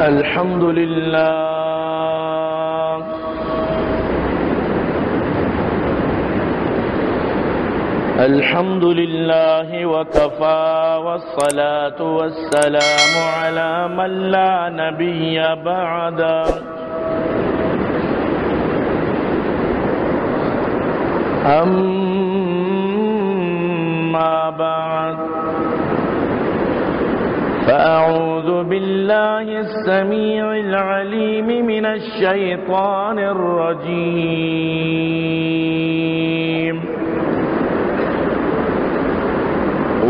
الحمد لله. الحمد لله وكفى، والصلاة والسلام على من لا نبي بعده. أما بعد، فأعوذ بالله السميع العليم من الشيطان الرجيم.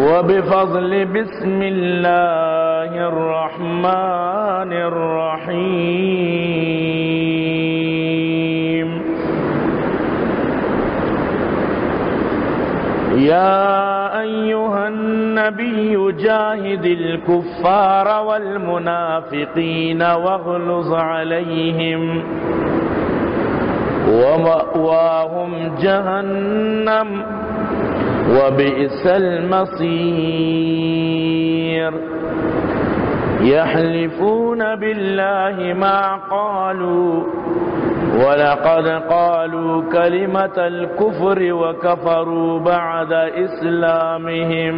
وبفضل بسم الله الرحمن الرحيم. يا أيها النبي جاهد الكفار والمنافقين واغلظ عليهم ومأواهم جهنم وبئس المصير. يحلفون بالله ما قالوا ولقد قالوا كلمة الكفر وكفروا بعد إسلامهم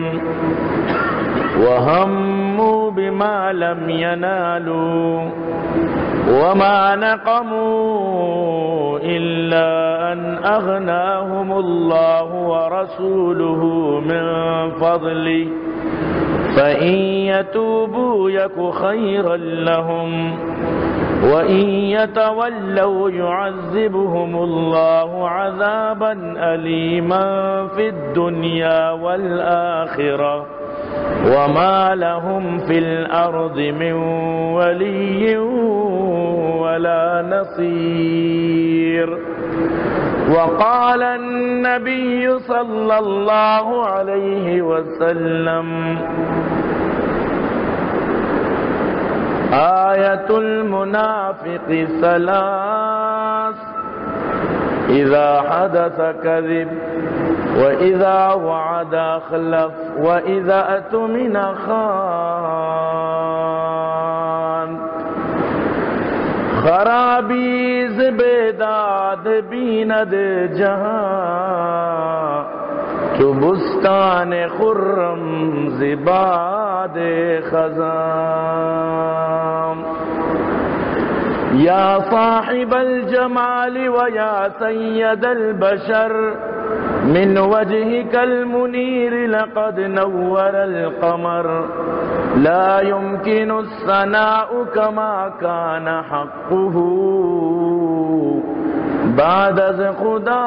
وهموا بما لم ينالوا وما نقموا إلا أن أغناهم الله ورسوله من فضله فإن يتوبوا يك خيرا لهم وإن يتولوا يعذبهم الله عذابا أليما في الدنيا والآخرة وما لهم في الأرض من ولي ولا نصير. وقال النبي صلى الله عليه وسلم: آية المنافق ثلاث: إذا حدث كذب، وإذا وعد أخلف، وإذا اؤتمن خان. خرابی ز بیداد بیند جهان، چو بستان خرم ز باد خزان. يا صاحب الجمال ويا سيد البشر، من وجهك المنير لقد نور القمر، لا يمكن الثناء كما كان حقه، بعد از خدا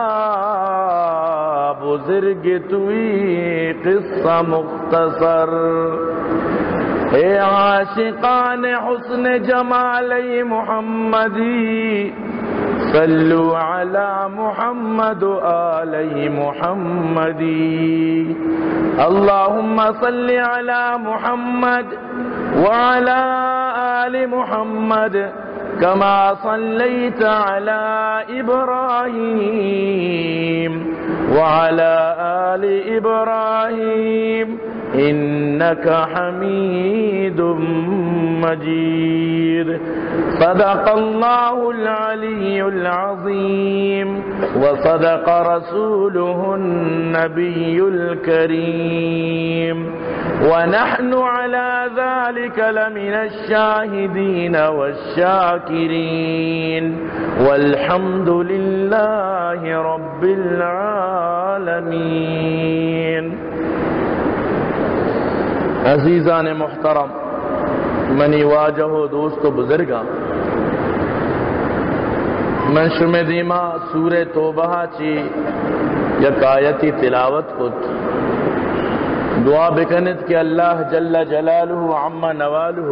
بزرگ توئی قصه مختصر. اے عاشقان حسن جمال محمدی، صلوا على محمد وآل محمد. اللهم صل على محمد وعلى آل محمد كما صليت على إبراهيم وعلى آل إبراهيم إنك حميد مجيد. صدق الله العلي العظيم وصدق رسوله النبي الكريم، ونحن على ذلك لمن الشاهدين والشاكرين، والحمد لله رب العالمين. عزیزان محترم، منی واجہ و دوست و بزرگاں، من شمے دیما سورہ توبہ چی یک آیتی تلاوت کت۔ دعا بکنت کہ اللہ جل جلالہ و عم نوالہ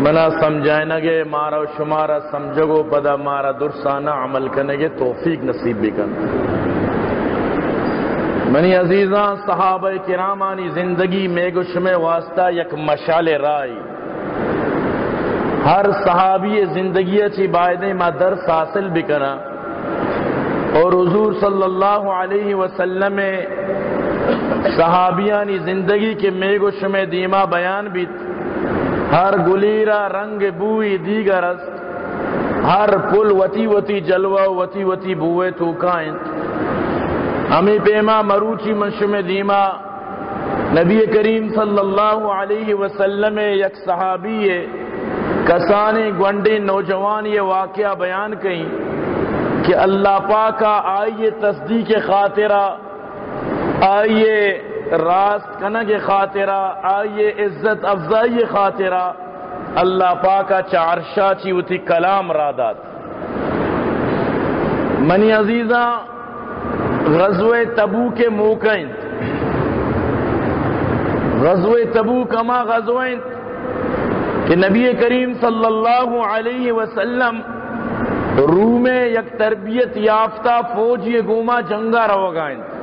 منا سمجھائنگے، مارا و شمارا سمجھگ و پدا مارا درسانا عمل کنگے توفیق نصیب بکن۔ منی عزیزاں، صحابہ کرامانی زندگی میگ و شمے واسطہ یک مشعل راہی۔ ہر صحابی زندگی چی بایدیں ما درس حاصل بکناں۔ اور حضور صلی اللہ علیہ وسلم صحابیانی زندگی کہ میگ و شمے دیما بیان بیت، ہر گلی را رنگ بوئی دیگر است، ہر پل وتی وتی جلوہ و وتی وتی بوئے توکا انت۔ ہمے پیما مروچی من شمے دیما نبی کریم صلی اللہ علیہ وسلم یک صحابی کسانیں گونڈیں نوجوانی واقعہ بیان کئیں کہ اللہ پاکا آئی تصدیق خاطرہ، آئی راست کنگ خاطرہ، آئی عزت افزائی خاطرہ اللہ پاکا چہ عرشا چی وتی کلام را دات۔ منی عزیزاں، غزوہ تبوک موقع انت۔ غزوہ تبوک ہما غزوہ انت کہ نبی کریم صلی اللہ علیہ وسلم روم یک تربیت یافتہ فوجی گوما جنگا روگا انت۔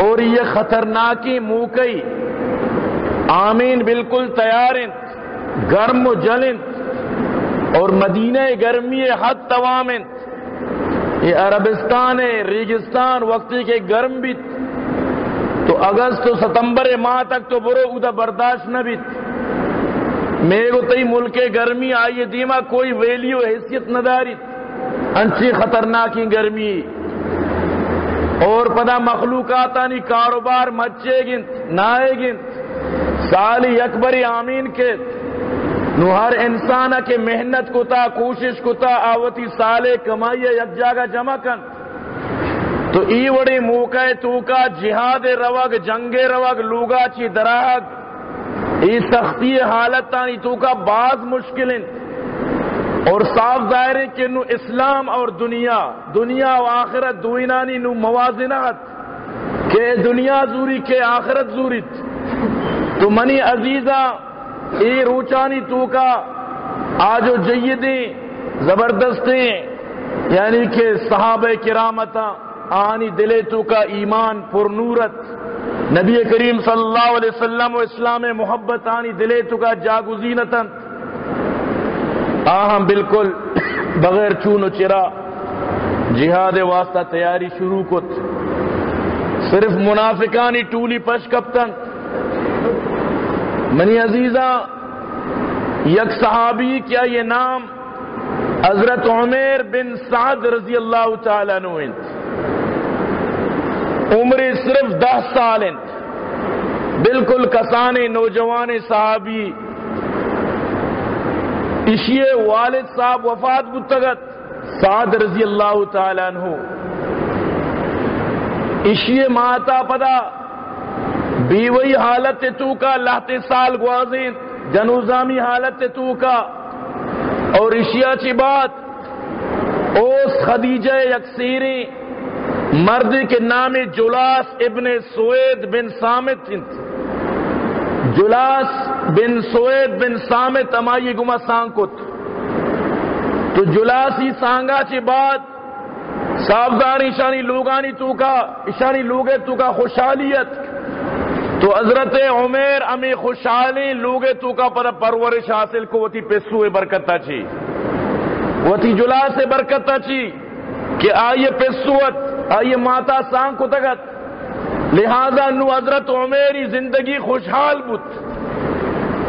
اور یہ خطرناکیں موقعی، آمین بالکل تیار انت، گرم و جل انت، اور مدینہ گرمی حد توام انت۔ یہ عربستان ریگستان وقتی کہ گرم بیت تو اگست و ستمبر ماہ تک تو برو، اودا برداشت نہ بیت۔ میگو تئی ملک گرمی آئی دیما کوئی ویلیو حیثیت نہ داریت۔ انچی خطرناکیں گرمی۔ اور پدا مخلوقاتانی کاروبار مچے گنت، نائے گنت۔ سال یک بری آمین کت۔ نو ہر انسان کہ محنت کتا، کوشش کتا، آ وتی سال کمائی یک جاگہ جمع کنت۔ تو ای وڑیں موقع توکا جہاد روگ، جنگ روگ، لوگا چی دراہگ، اے سختی حالتانی توکا باز مشکل انت۔ اور صاف ظاہر ہے کہ نو اسلام اور دنیا، دنیا و آخرت دوئینانی نو موازنہ ات کہ دنیا زوری کہ آخرت زوریت۔ تو منی عزیزاں، اے روچانی توکا آجو جیدیں زبردستیں، یعنی کہ صحابہ کرامتاں آنی دلے توکا ایمان پر نور ات۔ نبی کریم صلی اللہ علیہ وسلم و اسلام محبت آنی دلے توکا جاگزین اتنت۔ آ ہم بالکل بغیر چون و چرا جہاد واسطہ تیاری شروع کت۔ صرف منافقانی ٹولی پش کپتنت۔ منی عزیزاں، یک صحابی کہ آئی نام حضرت عمیر بن سعد رضی اللہ تعالی عنہ انت۔ عمر صرف دہ سال انت۔ بالکل کسانیں نوجوانیں صحابی۔ اشی والد صاحب وفات بوتگ ات، سعد رضی اللہ تعالی عنہ۔ اشی ماتا پدا بیوہی حالت توکا لہتے سال گوازینت، جنوزامی حالت توکا۔ اور اشیا چی بعد اوس خدیجہ یک سیریں مردے کہ نام جلاس ابن سوید بن سامت انت۔ جلاس بن سوید بن سامت ہمائی گما سانگ کت۔ تو جلاسی سانگا چی بعد صاف ظاہر ایشانی لوگانی توکا، ایشانی لوگے توکا خوشحالی ات۔ تو حضرت عمیر ہمیں خوشحالیں لوگے توکا پدا پرورش حاصل کو وتی پسو برکتا چی، وتی جلاس برکتا چی کہ آئی پسو ات، آئی ماتا سانگ کتگ ات۔ لہذا نو حضرت عمیری زندگی خوشحال بوت۔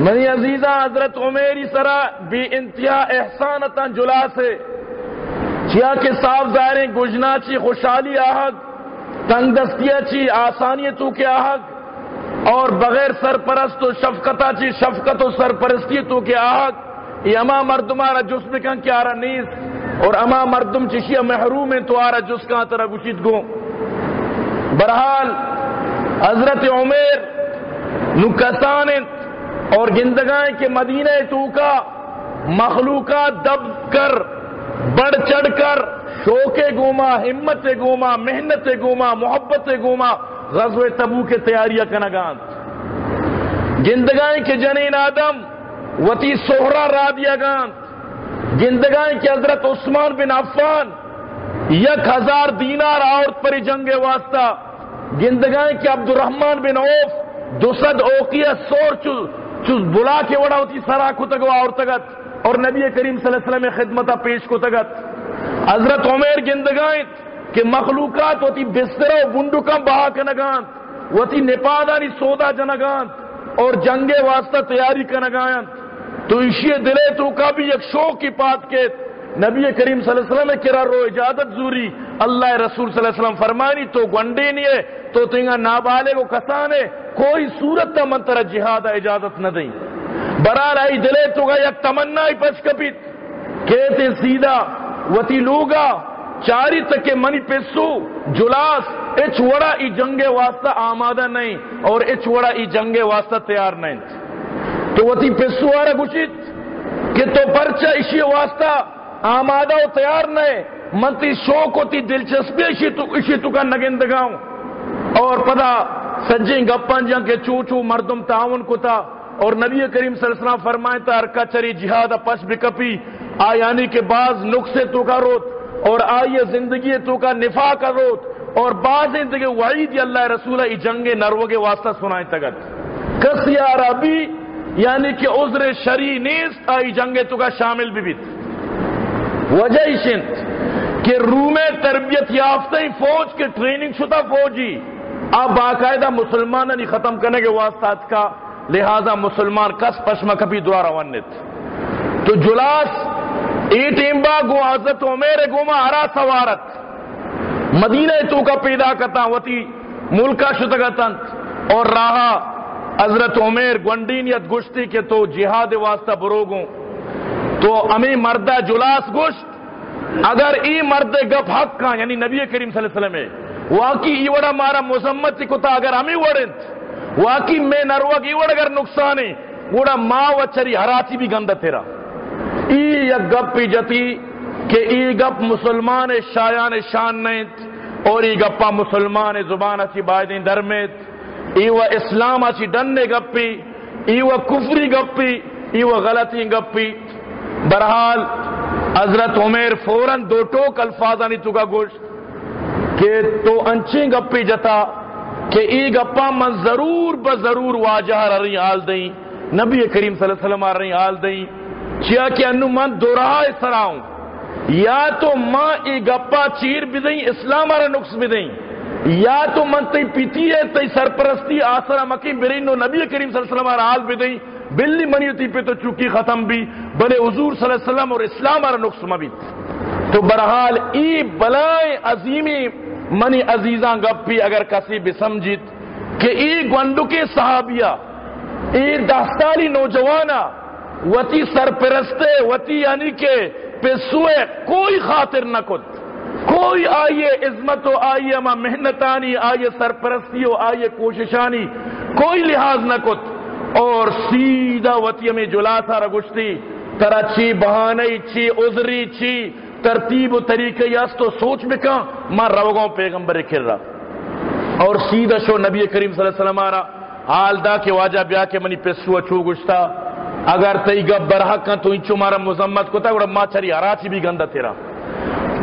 منی عزیزاں، حضرت عمیری سرا بے انتہا احسان اتاں جلاسے، چیا کہ صاف ظاہریں گژنا چی خوشحالی آہگ، تنگ دستیا چی آسانی توکے آہگ، اور بغیر سرپرست و شفقتا چی شفقت و سرپرستی توکے آہگ، اے ہما مردم آرا جست بکن کہ آرا نیست، اور ہما مردم چشیا محروم انت تو آرا جست کن ترا گوشیت گوں۔ برحال حضرت عمیر نو کسان انت اور گندگائیں کہ مدینہ توکا مخلوقات دب کر، بڑھ چڑھ کر، شوق گوما، ہمت گوما، محنت گوما، محبت گوما غزوہ تبوک تیاری کنگانت۔ گندگائیں کہ جنین آدم وتی سہرا را دیگانت۔ گندگائیں کہ حضرت عثمان بن عفان یک ہزار دینار آورت پری جنگ واسطہ۔ گندگائیں کہ عبدالرحمن بن عوف دو سد اوقیہ سور چو، چو بلا کے وڑا وتی سرا کتگ و آورتگت اور نبی کریم صلی اللہ علیہ وسلم خدمتا پیش کتگت۔ حضرت عمیر گندگائیں کہ مخلوقات وتی بسترہ و بنڈکاں بہا کنگانت، وتی نپادانی سودا جنگانت۔ اور جنگ ءِ واسطہ تیاری کنگا انت، تو ایشی ءِ دل ءِ توکا بھی یک شوقی پاد کیت۔ نبی کریم صلی اللہ علیہ وسلم ءِ کرا رو، اجازت زوری۔ اللہ ءِ رسول صلی اللہ علیہ وسلم فرمانی، تو گونڈینے ئے، تو تنگا نابالغ و کسانے، کوئی صورت ءَ من ترا جہاد ءِ اجازت نہ دئیں۔ برحال آئی دل ءِ توکا یک تمنائی پچ کپیت کہ تے سیدھا وتی لوگا چاریت کہ منی پسو جلاس ہچ وڑا ای جنگ ءِ واسطہ آمادہ نہ انت اور ہچ وڑا ای جنگ ءِ واسطہ تیار نہ انت۔ تو وتی پسو ءَ را گوشیت کہ تو پرچا ایشی ءِ واسطہ آمادہ و تیار نہ ئے، من تی شوق و تی دلچسپی ایشی تو، ایشی توکا نہ گندگا اوں۔ اور پدا سجیں گپاں جاں کہ چو چو مردم تعاون کتا، اور نبی کریم صلی اللہ علیہ وسلم فرمائتا، ہر کچری جہاد ءَ پش بکپی، آ یعنی کہ باز نقص ءِ توکا روت اور آئی زندگی ءِ توکا نفاق روت اور بازیں دگہ وعید اللہ ءِ رسول ءَ ای جنگ ءِ نروگ ءِ واسطہ سنائینتگ ات۔ کسی ءَ را بھی یعنی کہ عذر شرعی نیست آئی جنگ ءِ توکا شامل بہ بیت۔ وجہ ایش انت کہ روم ءِ تربیت یافتہ فوج کہ ٹریننگ شتا فوجی، آ باقاعدہ مسلمانانی ختم کنگ ءِ واسطہ اتکا۔ لہذا مسلمان کس پشمہ کپی درا روان نیت۔ تو جلاس اے ٹیمبا گوں حضرت عمیر ءِ گوما ہرا سوارت مدینہ ءِ توکا پیدا کتاں، وتی ملکا شتگ اتنت اور راہا حضرت عمیر گونڈینی ات، گوشتی کہ تو جہاد ءِ واسطہ برو گوں۔ تو ہمے مردا جلاس گوشت، اگر اے مرد ءِ گپ حق کاں، یعنی نبی کریم صلی اللہ علیہ وسلم ءِ، واقعی ای وڑا مارا مذمت کتا، اگر ہمے وڑ انت، واقعی مئے نروگ ای وڑ اگر نقصان انت، گڑا ما و چری ہراچی بھی گندترا۔ ای یک گپی جتی کہ ای گپ مسلمان ءِ شایان شان نہ انت اور ای گپا مسلمان ءِ زبان ءَ چی بایدیں درمیت۔ ای و اسلام ءَ چی ڈن گپی، ای و کفری گپی، ای و غلطیں گپی۔ برحال حضرت عمیر فوراً دو ٹوک الفاظانی توکا گوشت کہ تو انچیں گپے جتا کہ ای گپا من ضرور بہ ضرور واجہ ءَ را ریں حال دئیں، نبی کریم صلی اللہ علیہ وسلم ءَ را ریں حال دئیں، چیا کہ انو من دو راہ ءِ سرا اوں۔ یا تو ما اے گپا چیر بدئیں، اسلام ءَ را نقص بدئیں، یا تو من تئی پتی ءِ تئی سرپرستی آسرا مکیں بریں نو نبی کریم صلی اللہ علیہ وسلم ءَ را حال بدئیں، بلی منی تئی پت و چکی ختم بی، بلے حضور صلی اللہ علیہ وسلم اور اسلام ءَ را نقص مبیت۔ تو برحال ای بلائیں عظیمیں منی عزیزاں گپی اگر کسی بسمجیت کہ ای گونڈکیں صحابیہ، ای دہ سالی نوجوانا وتی سرپرست ءِ، وتی یعنی کہ پسو ءِ کوئی خاطر نہ کت، کوئی آئی ءِ عظمت و آئی ءِ ہما محنتانی، آئی ءِ سرپرستی و آئی ءِ کوششانی کوئی لحاظ نہ کت اور سیدھا وتی ہمے جلاسا را گوشتی، ترا چی بہانہ ای، چی عذری، چی ترتیب و طریقہ ای است و سوچ بکن، ما روگاں پیغمبر کرا۔ اور سیدھا شو نبی کریم صلی اللہ علیہ وسلم ءَ را حال دا کہ واجہ بیا کہ منی پسو ءَ چو گوشتا، اگر تئی گپ برحق انت تو انچو مارا مذمت کتا، گڑا ما چری ہراچی بھی گندترا۔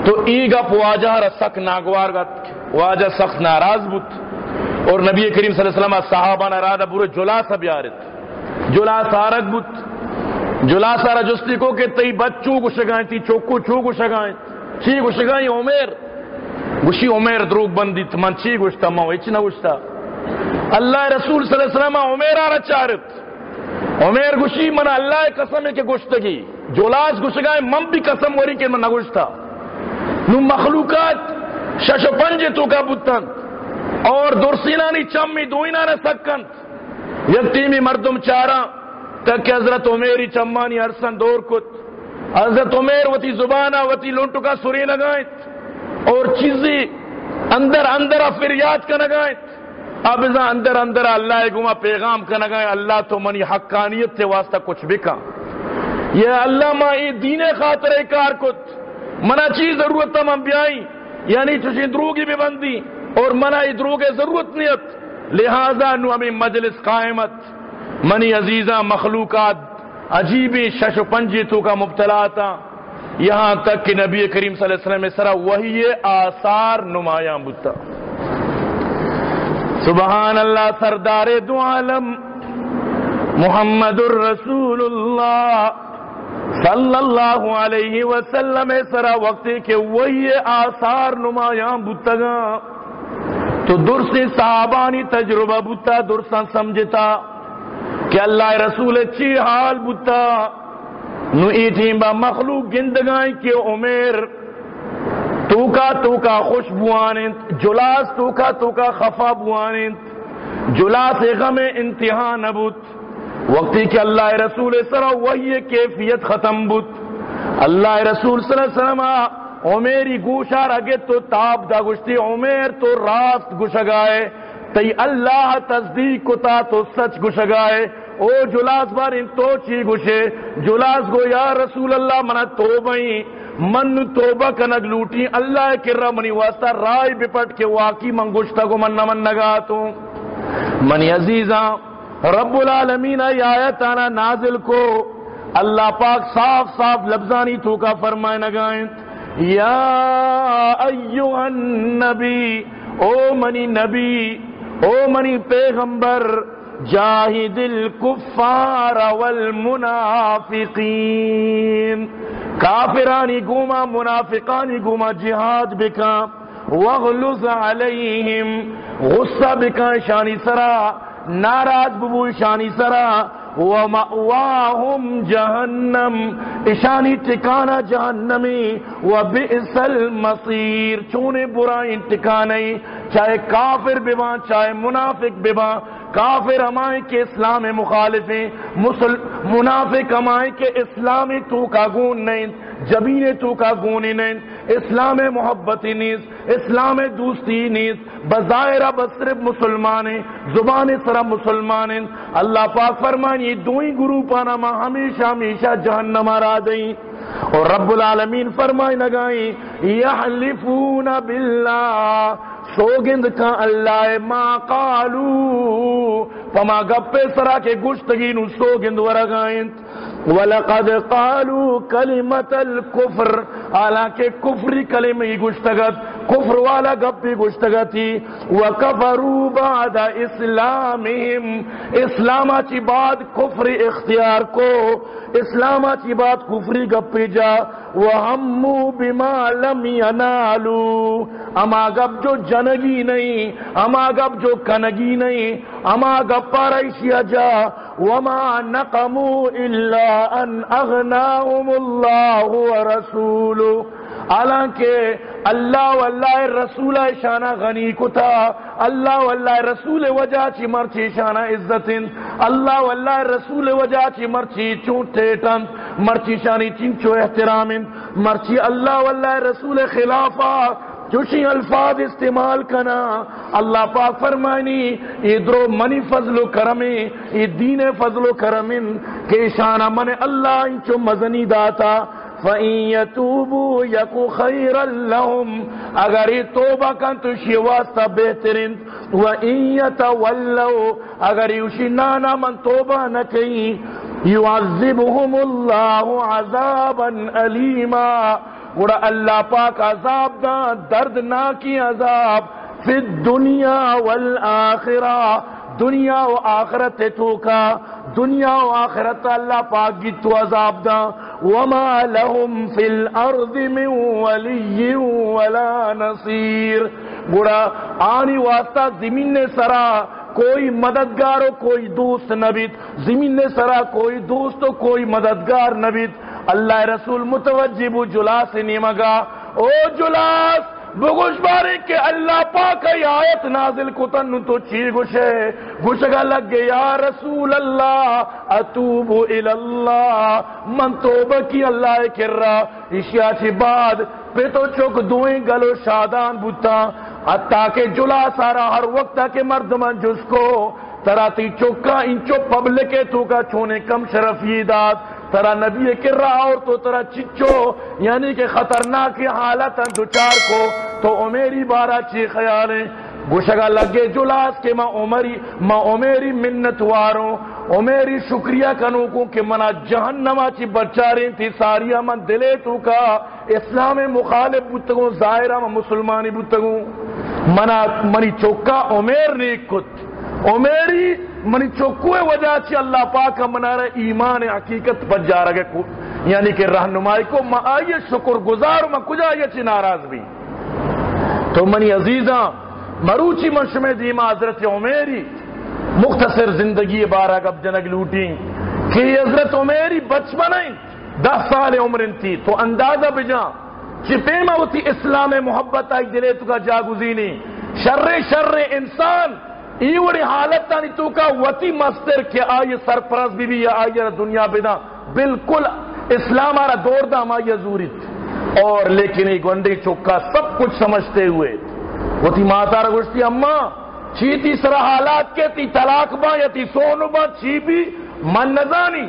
تو ای گپ واجہ ءَ را سک ناگوار گت، واجہ سخت ناراض بوت اور نبی کریم صلی اللہ علیہ وسلم ءَ صحابہ نا ارادہ برو جلاس بیارت۔ جلاس آرگ بوت۔ جلاس ءَ را جستی کو کہ تئی بچ چو گوشگائیں، تئی چوکو چو گوشگائیں، چی گوشگائیں عمیر؟ گوشی، عمیر دروگ بندیت، من چی گوشتا؟ من ہچ نہ گوشتا۔ اللہ رسول صلی اللہ علیہ وسلم عمیر ءَ را چارت۔ عمیر گوشی، من اللہ قسم کہ گوشتگی، جلاس گوشگائیں، من بھی قسم وری کہ من نہ گوشتا۔ نو مخلوقات شش و پنج توکا بوتن اور درسینانی چمی دوئینانا سکنت۔ یک ٹیمی مردم چاراں تک کہ حضرت عمیری چمانی ارساں دور کت۔ حضرت عمیر وتی زبانا وتی لنٹکا سرینگا انت اور چیزی اندر اندرا فریاد کنگا انت۔ ابزاں اندر اندرا اللہ گوما پیغام کنگا انت، اللہ تو منی حقانیت تے واسطہ کچھ بکن۔ یا اللہ ما اے دین خاطر اے کار کت، منا چی ضرورت من بیائیں؟ یعنی چوشیں دروگی بہ بندی اور منا اے دروگ ضرورت نیت۔ لہذا نو ہمیں مجلس قائم ات۔ منی عزیزاں، مخلوقات عجیبیں شش و پنجے توکا مبتلا اتاں، یہاں تک کہ نبی کریم صلی اللہ علیہ وسلم سرا وحی آثار نمایاں بوتا۔ سبحان اللہ، سردار دو عالم محمد الرسول اللہ صلی اللہ علیہ وسلم سرا وقتی کہ وحی آثار نمایاں بوتگاں تو درسیں صحابانی تجربہ بوتا، درساں سمجھتا۔ کہ اللہ رسول چی حال بوتا۔ نو ای ٹیم با مخلوق گندگائیں کہ عمیر توکا توکا خوش بوان انت، جلاس توکا توکا خفا بوان انت۔ جلاس غم انتہا نبوت۔ وقتی کہ اللہ رسول سرا وحی کیفیت ختم بوت، اللہ رسول صلی اللہ علیہ وسلم عمیری گوشا را گت و تاب دا، گوشتی، عمیر، تو راست گوشگائے، تئی اللہ تصدیق کتا، تو سچ گوشگائے۔ او جلاس باریں تو چی گوشے؟ جلاس گو، یا رسول اللہ، منا توبہ ایں، من توبہ کنگ لوٹیں، اللہ کرا منی واسطہ رائے بپٹ کہ واقعی من گوشتگ و من نہ منگا اتوں۔ منی عزیزاں، رب العالمین ای آیتانا نازل کو، اللہ پاک صاف صاف لفظانی توکا فرمائنگا انت، یا ایھا النبی، او منی نبی، او منی پیغمبر، جاہد الکفار والمنافقین، کافرانی گوما، منافقانی گوما جہاد بکن، واغلظ علیہم، غصہ بکن اشانی سرا، ناراض ببو اشانی سرا، ومأواہم جہنم، اشانی ٹکانہ جہنمی، وبئس المصیر، چونیں برائیں ٹکانہ، چاہے کافر بباں، چاہے منافق بباں۔ کافر ہمائیں کہ اسلام مخالفیں، مسل-، منافق ہمائیں کہ اسلام توکا گون نہ انت، جبین توکا گون نہ انت، اسلام محبتی نیست، اسلام دوستی نیست، بظاہرہ بس صرف مسلمانیں، زبان سرا مسلمانیں۔ اللہ پاک فرمانی، دوئیں گروپانا ما ہمیشہ ہمیشہ جہنم را دئیں۔ اور رب العالمین فرمائنگائیں، یحلفون باللہ، سوگند کن اللہ، ما قالوا، پما گپے سرا کہ گوشتگی، نو سوگند ورگائیں۔ ولقد قالوا کلمۃ الکفر، حالانکہ کفری کلمہ ای گوشتگت، کفر والا گپی گوشتگتی، وکفروا بعد اسلامہم، اسلاما چی بعد کفری اختیار کو، اسلاما چی بعد کفری گپی جا، وہموا بما لم ینالوا، ہما گپ جو جنگی نہیں، ہما گپ جو کنگی نہیں، ہما گپا را ایشیا جا، وما نقموا الا ان اغناهم اللہ ورسولہ، حالانکہ اللہ و اللہ رسول اشانا غنی کتا، اللہ و اللہ رسول وجہ چی مرچی اشانا عزت انت، اللہ و اللہ رسول وجہ چی مرچی چون ٹیٹ انت، مرچی اشانی چنچو احترام انت، مرچی اللہ و اللہ رسول خلافا چوشیں الفاظ استعمال کنا۔ اللہ پاک فرمائنی، اے درو منی فضل و کرمیں، اے دین فضل و کرمیں کہ اشانا من اللہ انچو مزنی داتا۔ فَإِن يَتُوبُوا يَكُ خَيْرًا لَّهُمْ، اگر اے توبہ کن تو اشی واسطہ بہتر انت۔ وَإِن يَتَوَلَّوْا، اگر ایشی نانا من توبہ نہ کئیں، يُعَذِّبْهُمُ اللَّهُ عَذَابًا أَلِيمًا، گڑا اللہ پاک عذاب داں، دردناکیں عذاب، فی الدنیا والآخرہ، دنیا و آخرت توکا، دنیا و آخرت اللہ پاک گیت و عذاب داں۔ وما لهم فی الارض من ولی ولا نصیر، گڑا آنی واسطہ زمین سرا کوئی مددگار و کوئی دوست نبیت، زمین سرا کوئی دوست و کوئی مددگار نبیت۔ اللہ رسول متوجہ بو جلاس نیمگا، او جلاس، بگوش بارے کہ اللہ پاک ای آیت نازل کتن، نو تو چی گوشے؟ گوشگا لگے، یا رسول اللہ، اتوب الی اللہ، من توبہ کی اللہ کرا۔ اشیا چی بعد پت و چک دوئیں گل و شادان بوتاں، حتی کہ جلاس آرا ہر وقت کہ مردمان جست کو، ترا تی چکا انچو پبلک توکا چونے کم شرفی دات، ترا نبی کرا اور تو ترا چچو، یعنی کہ خطرناک حالت دچار کو، تو عمیری بارا چی خیال ہیں؟ گوشگا لگے جلاس کہ ما عمری، ما عمیری منت واروں، عمیری شکریہ کنوکوں کہ منا جہنما چی بچاریں، تی ساریا من دلے توکا اسلام مخالف بوتگوں، ظاہرا من مسلمانی بوتگوں، منا منی چکا عمیر نیک کت، عمیری منی چکوئے وجہ چی اللہ پاک منارا ایمان حقیقت پجارگ کو، یعنی کہ رہنمائی کو، ما آئی شکر گزار، ما کجا آئی چی ناراض بھی؟ تو منی عزیزاں، مروچی من شمے دیما حضرت عمیری، مختصر زندگی بارہ گپ جنگ لوٹیں کہ حضرت عمیر ءِ بچپن ءَ دہ سال عمر انتی، تو اندازہ بجاں چہ پیما وتی اسلام ءِ محبت آئی دل ءِ توکا جاگزینی۔ شر شر انسان ای وڑیں حالتانی توکا وتی مستر کہ آئی سرپرست بی بی یا آئی را دنیا بداں، بالکل اسلام ءَ را دور داں، ہمائی زوریت۔ اور لیکن ای گونڈیں چکا سب کچھ سمجھتے ہوئے وتی ماتا را گوشتی، اماں، چی تئی سرا حالات کہ تئی طلاق باں یا تئی سون باں، چی بی من نزانی۔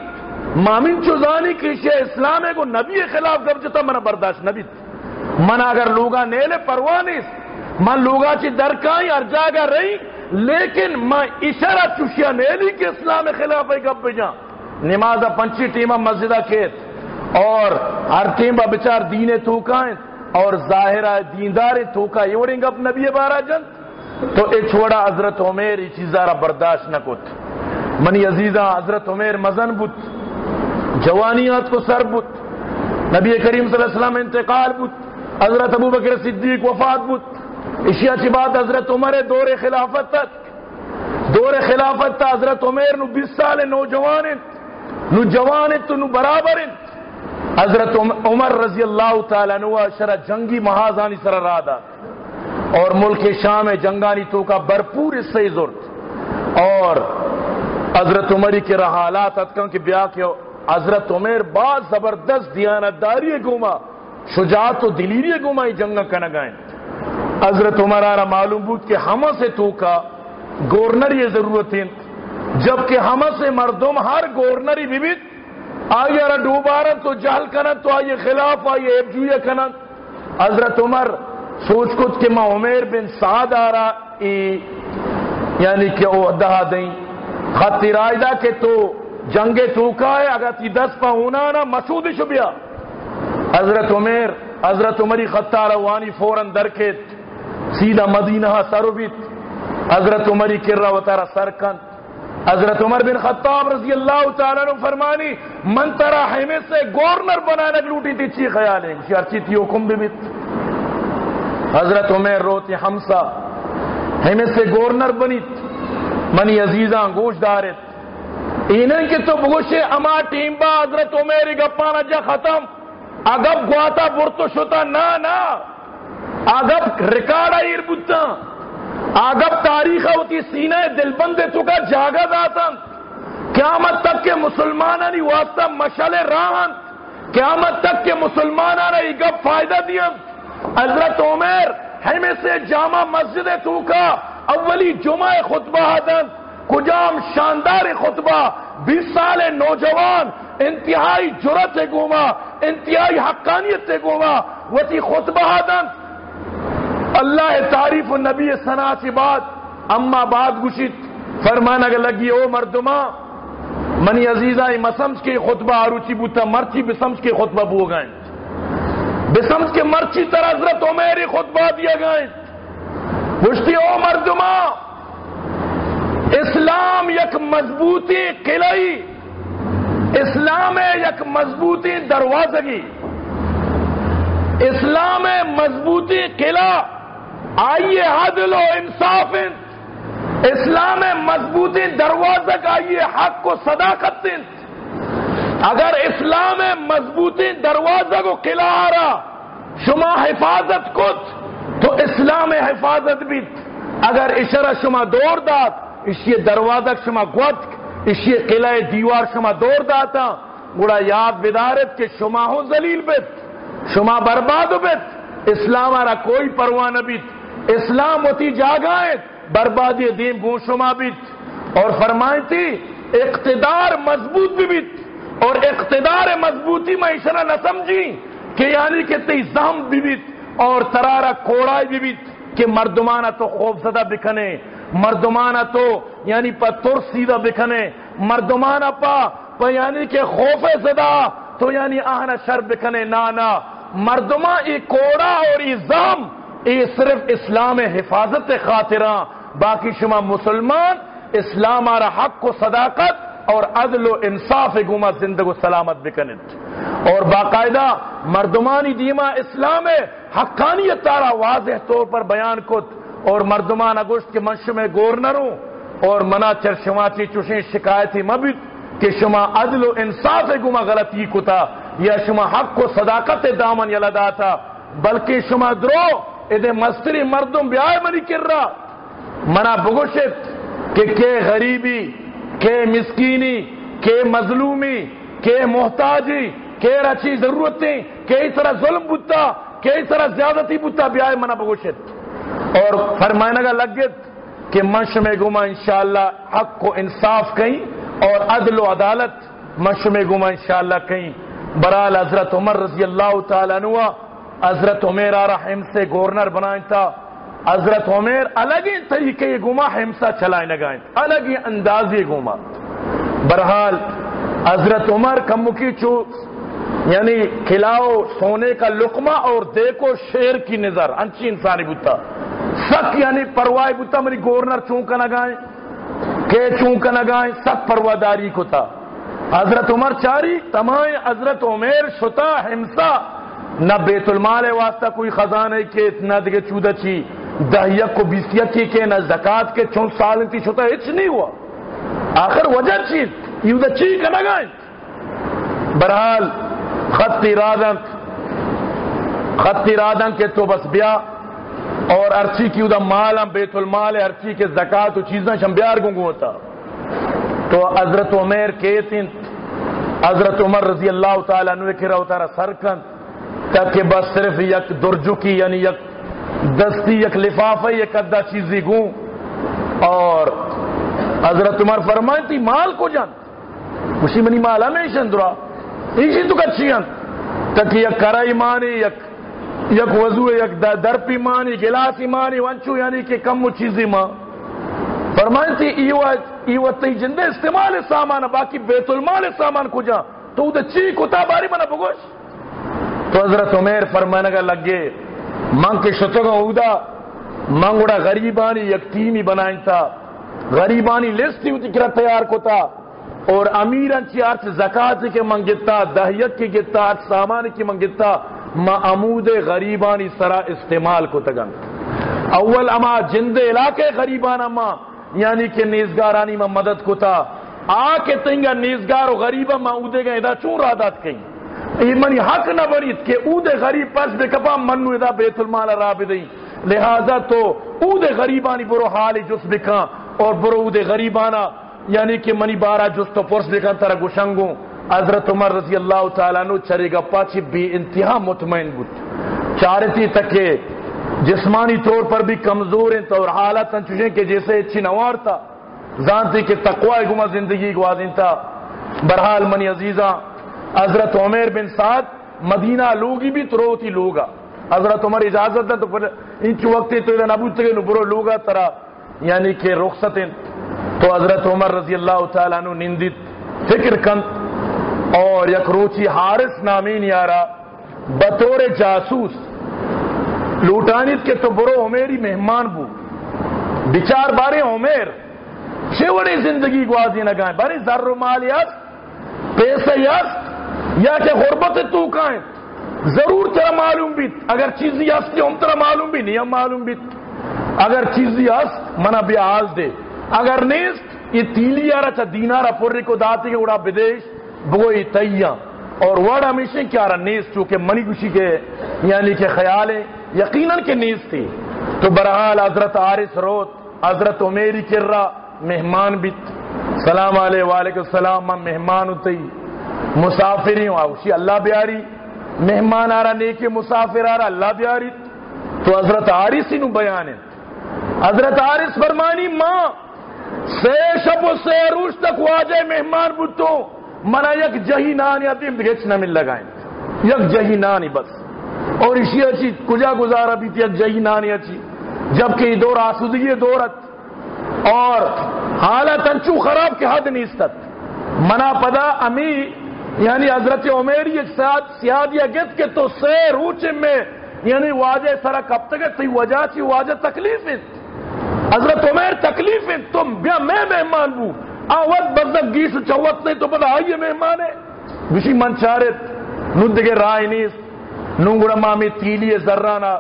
ما ہمینچو زانی کہ ایشی اسلام ءَ گوں نبی ءِ خلاف گپ جتا، منا برداشت نبیت۔ من اگر لوگا نیلے پرواہ نیست، من لوگا چہ درکائیں ہر جاگہ رہی، لیکن من ایشرا چوشیا نیلی کہ اسلام ءِ خلاف ءَ گپ بجاں۔ نماز ءَ پنچی ٹیم ءَ مسجد ءَ کیت اور ہر ٹیم ءَ بچار دین ءِ توکا انت اور ظاہر ءَ دیندار ءِ توکا اے وڑیں گپ نبی ءِ بارہ جنت۔ تو اچ وڑا حضرت عمیر ای چیزا را برداشت نہ کت۔ منی عزیزاں، حضرت عمیر مزن بوت، جوانی آتک و سر بوت، نبی کریم صلی اللہ علیہ وسلم انتقال بوت، حضرت ابوبکر صدیق وفات بوت، اشیا چہ بعد حضرت عمر ءِ دور خلافت ات۔ دور خلافت تا حضرت عمیر نو بیست سال نوجوان انت، نو جوان انت، نو برابر انت۔ حضرت عم-، عمر رضی اللہ تعالی عنہ شرا جنگی محاذانی سرا راہ دات اور ملک شام ءِ جنگانی توکا بھرپور حصہ زرت اور حضرت عمر ءِ کرا حالات اتکاں کہ بیا کہ حضرت عمیر باز زبردست دیانتداری ءِ گوما، شجاعت و دلیری ءِ گوما ای جنگ کنگا انت۔ حضرت عمر ءَ را معلوم بوت کہ حمس ءِ توکا گورنری ضرورت انت، جبکہ حمس ءِ مردم ہر گورنری ببیت، آئی ءَ را ڈوبارنت و جہل کننت و آئی ءِ خلاف آئی ءِ عیب جوئی کننت۔ حضرت عمر سوچ کت کہ ما عمیر بن سعد ءَ را ای، یعنی کہ عہدہ دیں، خط ءَ را داں کہ تو جنگ ءِ توکا ئے، اگاں تئی دست پہ ہونانا، مسودش بیا۔ حضرت عمیر، حضرت عمر ءِ خط ءَ را وانی، فوراً در کیت، سیدھا مدینہ ءَ سر بیت، حضرت عمر ءِ کرا وتارا سر کنت۔ حضرت عمر بن خطاب رضی اللہ تعالی عنہ فرمانی، من ترا حمص ءِ گورنر بنانگ لوٹی، تئی چی خیال انت؟ گوشی، ہرچی تئی حکم ببیت۔ حضرت عمیر روت حمص ءَ، حمص ءِ گورنر بنیت۔ منی عزیزاں، گوش دارت، اے نہ کہ تو بگوشے ہما ٹیم با حضرت عمیر ءِ گپانا جا ختم، آ گپ گواتا برت و شتا، نا، نا۔ آ گپ ریکارڈ ءَ ایر بوتاں۔ آ گپ تاریخ ءَ وتی سینہ ءِ دلبند ءِ توکا جاگہ داتاں۔ قیامت تک کہ مسلمانانی واسطہ مشعل راہ انت۔ قیامت تک کہ مسلمانان ءَ اے گپ فائدہ دیاں۔ حضرت عمیر حمص ءِ جامع مسجد ءِ توکا اولی جمعہ ءِ خطبہ ءَ دنت۔ کجام شاندار خطبہ! بیست سال نوجوان انتہائی جرأت ءِ گوما، انتہائی حقانیت ءِ گوما وتی خطبہ ءَ دنت۔ اللہ ءِ تعریف و نبی ءِ ثنا چہ بعد، اما بعد گوشیت، فرمانگ لگی، او مردماں، منی عزیزاں، اے مسمجھ کہ خطبہ آروچی بوتا، مرچی بسمجھ کہ خطبہ بوگا انت۔ بسمجھ کہ مرچی ترا حضرت عمیر ءِ خطبہ دیگا انت۔ گوشتی، او مردماں، اسلام یک مضبوطیں قلعہ ای، اسلام ءِ یک مضبوطیں دروازگی، اسلام ءِ مضبوطیں قلعہ آئی ءِ عدل و انصاف انت۔ اسلام ءِ مضبوطیں دروازگ آئی ءِ حق و صداقت انت۔ اگر اسلام ءِ مضبوطیں دروازگ و قلعہ ءَ را شما حفاظت کت تو اسلام ءِ حفاظت بیت۔ اگر اشرا شما دور دات، اشی دروازگ شما گوتک، اشی قلعہ ءِ دیوار شما دور داتاں، گڑا یاد بدارت کہ شما ہوں ذلیل بیت، شما برباد بیت۔ اسلام ءَ را کوئی پرواہ نہ بیت۔ اسلام وتی جاگہ انت، بربادی دیم گوں شما بیت۔ اور فرمائیتی، اقتدار مضبوط بہ بیت، اور اقتدار مضبوطی ما ایشرا نہ سمجھی کہ یعنی کہ تئی زہم بہ بیت اور ترارا کوڑائی بہ بیت کہ مردمانا تو خوف زدہ بکنے، مردمانا تو یعنی پہ ترسیدہ بکنے، مردمانا پہ، پہ یعنی کہ خوف زدہ تو یعنی آہنا شر بکنے۔ نا، نا، مردماں ای کوڑا اور ای زہم، ای صرف اسلام ءِ حفاظت ءِ خاطراں۔ باقی شما مسلمان اسلام ءَ را حق و صداقت اور عدل و انصاف ءِ گوما زندگ و سلامت بکنت۔ اور باقاعدہ مردمانی دیما اسلام ءِ حقانیت ءَ را واضح طور پر بیان کت اور مردمان ءَ گوشت کہ من شمئے گورنر ہوں، اور منا چر شما چی چوشیں شکایتی مہ بیت کہ شما عدل و انصاف گما غلطی کتا یا شما حق و صداقت دامن یلہ داتا، بلکہ شما درو ادے مستری مردم بیائے منی کرا، منا بگوشت کہ کے غریبی، کے مسکینی، کے مظلومی، کے محتاجی، کے رچی ضرورتیں، کے سرا ظلم بوتا، کے سرا زیادتی بوتا، بیائے منا بگوشت۔ اور فرمائنگا لگت کہ من شمے گوما انشاءاللہ حق و انصاف کئیں اور عدل و عدالت من شمے گوما انشاءاللہ کئیں۔ برحال حضرت عمر رضی اللہ تعالی عنہ حضرت عمیر آرا حمص گورنر بنائینتا۔ حضرت عمیر الگیں طریقے گوما حمصا چلائینگا انت، الگیں اندازے گوما۔ برحال حضرت عمر کمکی چو یعنی کھلاؤ سونے کا لقمہ اور دیکھو شیر کی نظر، انچی انسانی بوتا۔ سک یعنی پرواہ بوتا منی گورنر چون کنگا انت، کہ چون کنگا انت، سک پرواہ داری کتا۔ حضرت عمر چاری تمام حضرت عمیر شتا حمصا، نہ بیت المال واسطہ کوئی خزانہ کیت، نہ دگہ چودا چی دہ یک و بیست یکی کے، نہ زکات کے، چون سال انتی شتا ہچ نہیں ہوا۔ آخر وجہ چی؟ یودا چی کنگا انت؟ برحال خطی را دنت، خطی را دنت کہ تو بس بیا اور ہرچی کی اودا مال ہم بیت المال ہے، ہرچی کے زکات و چیزاں شم بیار گوں گوتا۔ تو حضرت عمیر کیت انت، حضرت عمر رضی اللہ تعالی عنہ کرا وتارا سر کنت، تاکہ بس صرف یک درجکی یعنی یک دستی یک لفافہ یک ادا چیزی گوں۔ اور حضرت عمر فرمائنتی مال کو جان؟ گوشی، منی مال ہمیش انت درا۔ ایشی تو کچی انت؟ تکی یک کرائی مانی، یک، یک وضو، یک د-، درپی مانی، گلاسی مانی، ونچو یعنی کہ کم و چیزی ما۔ فرمائنتی، ای و، ای و تئی جندے استعمال سامان، باقی بیت المال سامان کجا؟ تو اود چی کتا باری منا بگوش؟ تو حضرت عمیر فرمانگا لگے، من کہ شتگاں اودا، من گڑا غریبانی یک ٹیمی بنائینتا، غریبانی لستی وتی کرا تیار کتا، اور امیران چی ہرچ زکاتی کہ من گتا، دہ یک کہ گتا، ہرچ سامانی کہ من گتا، ما عمود غریبانی سرا استعمال کتگن۔ اول اما جند علاقے غریبان اما یعنی کہ نیزگارانی من مدد کتا، آ کہ تنگا نیزگار و غریبا ما اودے گا ادا چون را دات کئیں؟ اے منی حق نہ بنیت کہ اودے غریب پس بکپا، من نو ادا بیت المال را بدئیں۔ لہذا تو اودے غریبانی برو حال جست بکن اور برو اودے غریبانا یعنی کہ منی بارا جست و پرس بکن، ترا گوشنگوں۔ حضرت عمر رضی اللہ تعالی عنہ چرے گپا چی بے انتہا مطمئن بوت۔ چارتی تکے جسمانی طور پر بھی کمزور انت اور حالت انچوشیں کہ جیسے اچھی نوارتا، زانتی کہ تقوی گما زندگی گوازینتا۔ برحال منی عزیزاں، حضرت عمیر بن سعد مدینہ لوگی بھی تروتی لوگا۔ حضرت عمر اجازت دنت، پر انچو وقت تو ادا نبوتگے، نو برو لوگا ترا یعنی کہ رخصت انت۔ تو حضرت عمر رضی اللہ تعالی عنہ نندیت، فکر کنت اور یک روچی حارث نامین یارا بطور جاسوس لوٹانیت کہ تو برو عمیری مہمان بو، بچار بارے عمیر چے وڑیں زندگی گوازینگائیں، بارے زر و مال یاست، پیسہ یاست یا کہ غربت توکائیں، ضرور ترا معلوم بیت۔ اگر چیزی ہست کہ ہم ترا معلوم بیت، نی ہم معلوم بیت۔ اگر چیزی ہست، منا بیا حال دے۔ اگر نیست، یہ تیلی آرا چا دینارا پر کو داتی کہ اڑا بدیش، بگو یہ تیاں۔ اور وڑ ہمیشہ کہ آرا نیست، چونکہ منی گوشی کے یعنی کہ خیال ہے، یقیناً کہ نیستی۔ تو برحال حضرت حارث روت، حضرت عمیری کرا مہمان بیت۔ سلام علیہ، وعلیکم السلام، من مہمان ہوں تئی، مسافری ہوں۔ آوشی اللہ بیاری، مہمان آرا نیکے مسافر آرا اللہ بیاری۔ تو حضرت حارثی نو بیان انت۔ حضرت حارث فرمانی، ماں سے شپ و سے روچ تک واجہ مہمان بوتوں، منا یک جہی نانی ادیم دگہ ہچ نہ ملگائیں، یک جہی نانی بس۔ اور اشی اچی کجا گزارا بیت یک جہی نانی اچی، جبکہ یہ دور آسودگی دور ات اور حالت انچو خراب کہ حد نیست ات۔ منا پدا امی یعنی حضرت عمیری یک سیاد سیادی گت کہ تو سے روچ میں یعنی واجہ سرا کپتگے، تئی وجہ چی؟ واجہ تکلیف انت۔ حضرت عمیر تکلیف انت، تو بیا مئے مہمان بو۔ آ وت بزگ گیش و چوت نہیں، تو پدا آئیے مہمان ہے۔ گوشی من چارت، نون دگہ راہ نیست۔ نون گڑا ما ہمیں تیلی زرانا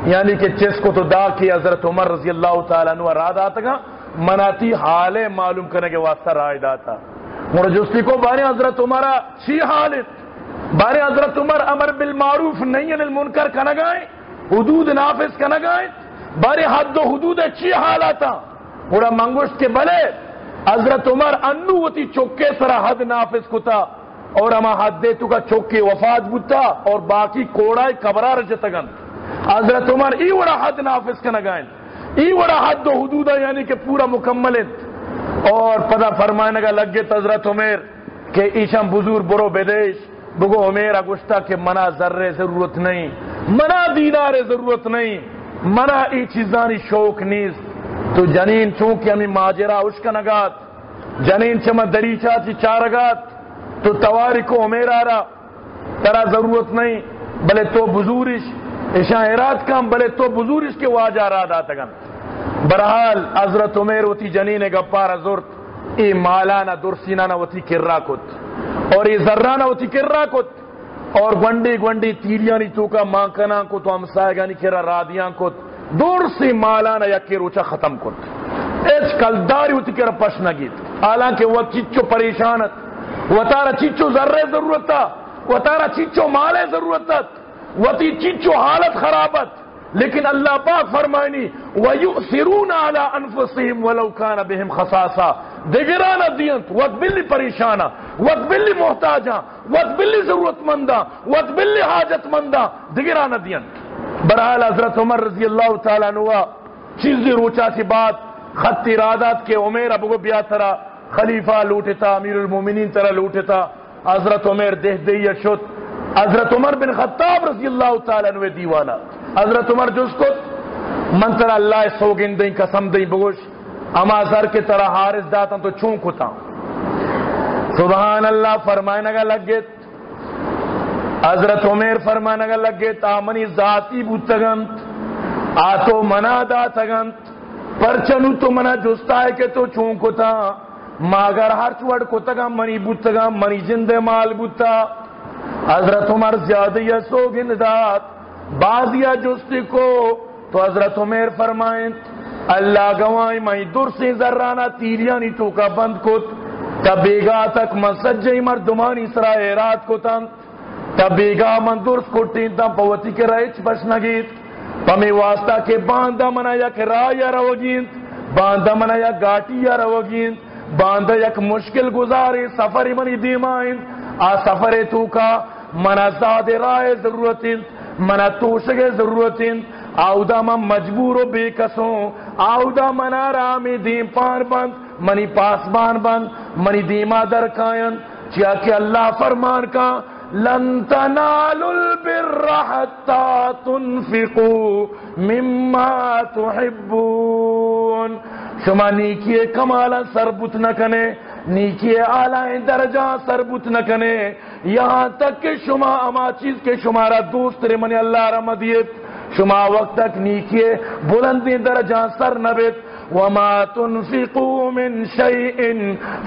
یعنی کہ چس کو تو دا کہ حضرت عمر رضی اللہ تعالی عنہ را داتگا۔ منا تئی حال ءِ معلوم کنگ ءِ واسطہ راہ داتا۔ گڑا جستی کو، باریں حضرت عمر ءَ چی حال انت؟ باریں حضرت عمر امر بالمعروف نہی عن المنکر کنگا انت، حدود نافذ کنگا انت، باریں حد و حدود ءِ چی حالاتاں؟ گڑا من گوشت کہ بلے، حضرت عمر انو وتی چکے سرا حد نافذ کتا اور ہما حد ءِ توکا چکے وفات بوتا اور باقی کوڑائی قبرا را جتگ انت۔ حضرت عمر ای وڑا حد نافذ کنگا انت، ای وڑا حد و حدودا یعنی کہ پورا مکمل انت۔ اور پدا فرمائنگا لگت حضرت عمر کہ ایشان بزور برو بدیش، بگو عمیر ءَ گوشتا کہ منا زر ءِ ضرورت نہیں، منا دینار ءِ ضرورت نہیں، منا ای چیزانی شوق نیست۔ تو جنین چونکہ ہمیں ماجرا اشکنگات، جنین چہ من دریچہ چی چارگات، تو تواری کو عمیر ءَ را، ترا ضرورت نہیں، بلے تو بزورش، اشان اراد کن، بلے تو بزورش کہ واجہ را داتگن۔ برحال حضرت عمیر وتی جنین ءِ گپارا زرت، اے مالانا درسینانا وتی کرا کت اور اے زرانا وتی کرا کت اور گونڈے گونڈے تیلیانی توکا مان کنان کت و ہمسایگانی کرا رادیان کت، درسیں مالانا یکے روچا ختم کت۔ ہچ کلداری وتی کرا پش نہ گیت، حالانکہ وت چچو پریشان ات، وتارا چچو زر ءِ ضرورت ات، وتارا چچو مال ءِ ضرورت ات، وتی چچو حالت خراب ات، لیکن اللہ پاک فرمائنی، وَيُؤْثِرُونَ عَلَىٰ أَنْفُسِهِمْ وَلَوْ كَانَ بِهِمْ خَصَاصَةٌ، دگرانا دینت، وت بلی پریشانا، وت بلی محتاجاں، وت بلی ضرورت منداں، وت بلی حاجت منداں، دگرانا دینت۔ برحال حضرت عمر رضی اللہ تعالی عنہ چیزے روچا چہ بعد خطے را دات کہ عمیر ءَ بگو بیا، ترا خلیفہ لوٹتا، امیر المومنین ترا لوٹتا۔ حضرت عمیر دہدہی ءَ شت۔ حضرت عمر بن خطاب رضی اللہ تعالی عنہ ءِ دیوانا۔ حضرت عمر جست کت، من ترا اللہ ءِ سوگند دئیں، قسم دئیں، بگوش، ہما زر کہ ترا حارث داتاں تو چون کتاں؟ سبحان اللہ فرمائنگا لگت۔ حضرت عمیر فرمانگا لگت، آ منی ذاتی بوتگ انت، آ تو منا داتگ انت، پرچا نوں تو منا جستا ئے کہ تو چون کتاں؟ ما اگر ہرچ وڑ کتگاں منی بوتگاں، منی جند ءِ مال بوتا۔ حضرت عمر زیادہ ءَ سوگند دات، بازی ءَ جستی کو، تو حضرت عمیر فرمائنت، اللہ گواہیں، من درسیں زرانا تیلیانی توکا بند کت، تا بیگاہ تک من سجہیں مردمانی سرا ایراد کتنت، تا بیگاہ من درس کٹینتاں، پہ وتی کرا ہچ پش نگیت، پہ ہمے واسطہ کہ باندا منا یک راہے ءَ روگی انت، باندا منا یک گاٹی ءَ روگی انت، باندا یک مشکل گزاریں سفرے منی دیما انت، آ سفر ءِ توکا منا زاد ءِ راہ ءِ ضرورت انت، منا توشگ ءِ ضرورت انت، آودا من مجبور و بے کس اوں، آودا منا را ہمے دیمپان بنت، منی پاسبان بنت، منی دیما در کاینت، چیا کہ اللہ فرمان کاں، لن تنالوا البر حتى تنفقوا مما تحبون۔ شما نیکی ءِ کمالاں سر بوت نہ کنے، نیکی ءِ اعلیٰ درجاں سر بوت نہ کنے، یہاں تک کہ شما ہما چیز کہ شمارا دوست رے منی اللہ را مدیت، شما وقت تک نیکی ءِ بلندیں درجاں سر نہ بیت۔ وما تنفقوا من شيء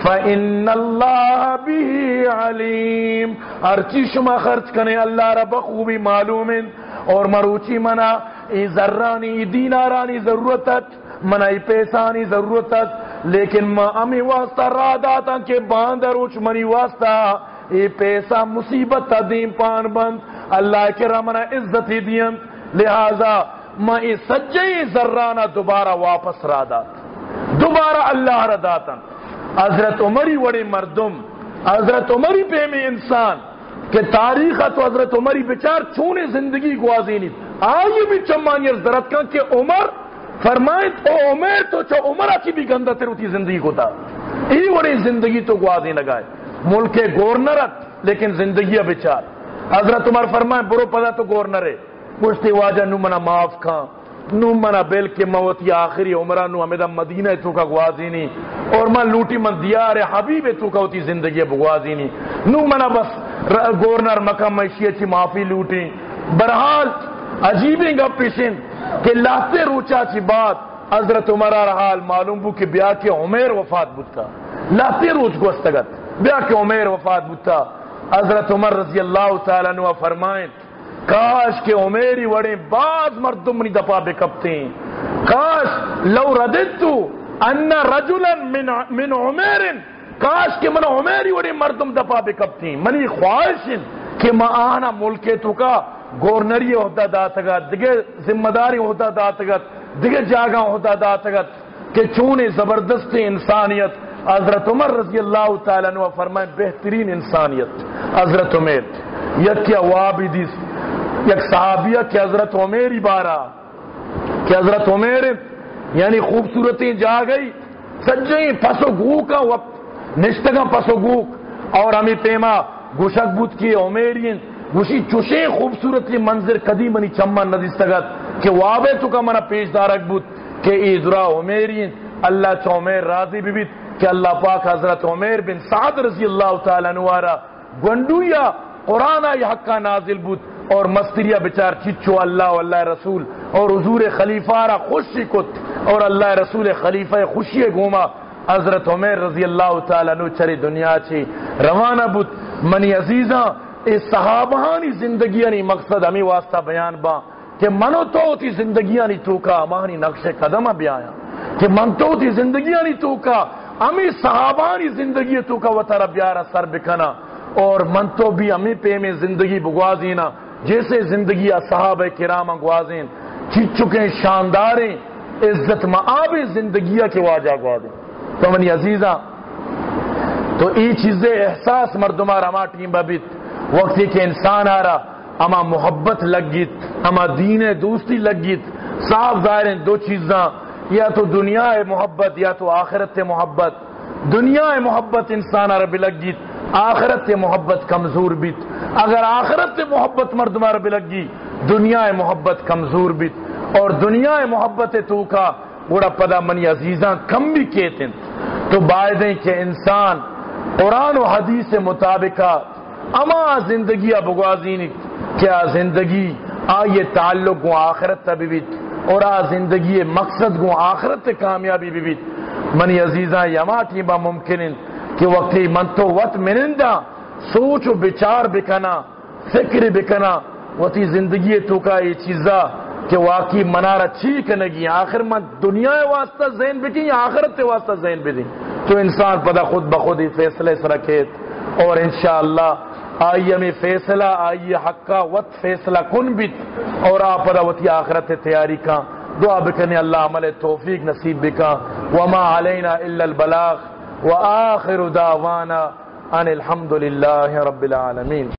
فإن الله به عليم۔ ہر چیز شما خرچ کنے اللہ را بخوبی معلوم انت، اور مروچی منا اے زرانی، اے دینارانی ضرورت ات، منا اے پیسانی ضرورت ات، لیکن ما ہمے واسطہ راہ داتاں کہ باندا روچ منی واسطہ اے پیسہ مصیبت ءَ دیمپان بنت، اللہ ءِ کرا منا عزتے دینت، لہذا ما اے سجہیں زرانا دوبارہ واپس را دات، دوبارہ اللہ را داتن۔ حضرت عمری وڑیں مردم، حضرت عمری پیمیں انسان کہ تاریخ ءَ تو حضرت عمری بچار چونیں زندگی گوازینیت، آئی بھی چمانی ارز درت کن کہ عمر فرمائنت، او عمیر، تو چہ عمر ءَ چی بھی گندہ تر وتی زندگی کتا، اے وڑیں زندگی تو گوازینگائے۔ ملک ءِ گورنر ات، لیکن زندگی ءَ بچار۔ حضرت عمر فرمائیں، برو پدا تو گورنر ئے۔ گوشتی، واجہ نوں منا معاف کن، نوں منا بل کہ من وتی آخری عمر ءَ نوں ہمدا مدینہ ءِ توکا گوازینی، اور من لوٹی من دیار حبیب ءِ توکا وتی زندگی ءَ بگوازینی۔ نوں منا بس ر-، گورنر مکن، من اشی ءَ چی معافی لوٹیں۔ برحال عجیبیں گپ اش انت کہ لہتے روچا چی بعد حضرت عمر ءَ را حال معلوم بو کہ بیا کہ عمیر وفات بوتا۔ لہتے روچ گوستگ ات، بیا کہ عمیر وفات بوتا۔ حضرت عمر رضی اللہ تعالی عنہ فرمائیں، کاش کہ عمیری وڑیں باز مردم منی دپا بکپتیں۔ کاش، لو رددت ان رجلا من، من عمیر، کاش کہ من عمیری وڑیں مردم دپا بکپتیں۔ منی خواہش انت کہ ما آہانا ملک توکا گورنری عہدہ داتگت، دگہ ذمہ داری عہدہ داتگت، دگہ جاگہ عہدہ داتگت کہ چونیں زبردستیں انسانیت۔ حضرت عمر رضی اللہ تعالی عنہ فرمائیں، بہترین انسانیت حضرت عمیر۔ یکیا وابی دیس، یک صحابیہ کہ حضرت عمیری بارا کہ حضرت عمیر انت، یعنی خوبصورتیں جاگہی، سجہیں پس و گوکاں وقت نشتگاں پس و گوک، اور ہمیں پیما گوشگ بوت کہ عمیری انت۔ گوشی، چوشیں خوبصورتیں منظر کدی منی چماں ندیستگت کہ وابے توکا منا پیش دارگ بوت کہ اے درا عمیری انت۔ اللہ چہ عمیر راضی ببیت کہ اللہ پاک حضرت عمیر بن سعد رضی اللہ تعالی عنہ را گونڈویا قرآن آئی حقا نازل بوت، اور مستریا بچار چچو اللہ و اللہ رسول اور حضور خلیفہ را خوشی کت، اور اللہ رسول خلیفہ خوشی گوما حضرت عمیر رضی اللہ تعالی عنہ چرے دنیا چے روانہ بوت۔ منی عزیزاں، اے صحابہانی زندگیانی مقصد ہمیں واسطہ بیان باں کہ من و تو وتی زندگیانی توکا ہماہانی نقش قدم بیایاں، کہ من تو وتی زندگیانی توکا ہمیں صحابہانی زندگی توکا وتارا بیارا سر بکناں، اور من تو بھی ہمیں پیمیں زندگی بگوازیناں، جیسے زندگی صحابہ کرام گوازین، چچکیں شانداریں عزت مآبیں زندگی کہ واجہ گوازین۔ تو منی عزیزاں، تو ای چیزے احساس مردمار ہما ٹیم بیت، وقتی کہ انسان آرا ہما محبت لگیت، ہما دین دوستی لگیت، صاف ظاہر ہیں دو چیزاں، یا تو دنیا محبت یا تو آخرت محبت۔ دنیا محبت انسان آرا بلگیت، آخرت محبت کمزور بیت۔ اگر آخرت محبت مردم آرا بلگی، دنیا محبت کمزور بیت، اور دنیا محبت توکا گڑا پدا منی عزیزاں کمی کیت انت۔ تو بایدیں کہ انسان قرآن و حدیث مطابقہ ہما زندگی ء بگوازینیت کہ آ زندگی آئی ء تعلق گوں آخرت ء ببیت اور آ زندگی ء مقصد گوں آخرت ء کامیابی ببیت۔ منی عزیزاں، ہما ٹیم ء ممکن انت کہ وقتی من تو وت مننداں، سوچ و بچار بکناں، فکر بکناں وتی زندگی ء توکا اے چیزا کہ واقعی منارا چی کنگی، آخر من دنیا ء واسطہ ذہن بکیں یا آخرت ء واسطہ ذہن بدیں، تو انسان پدا خود بخود اے فیصلہ ء سرا کیت اور انشاءاللہ آئی ہمیں فیصلہ، آئی حقا وت فیصلہ کن بیت اور آ پدا وتی آخرت ء تیاری کن۔ دعا بکنیں اللہ عمل ء توفیق نصیب بکن۔ وما علینا الا البلاغ وآخر دعوانا ان الحمد للہ رب العالمین۔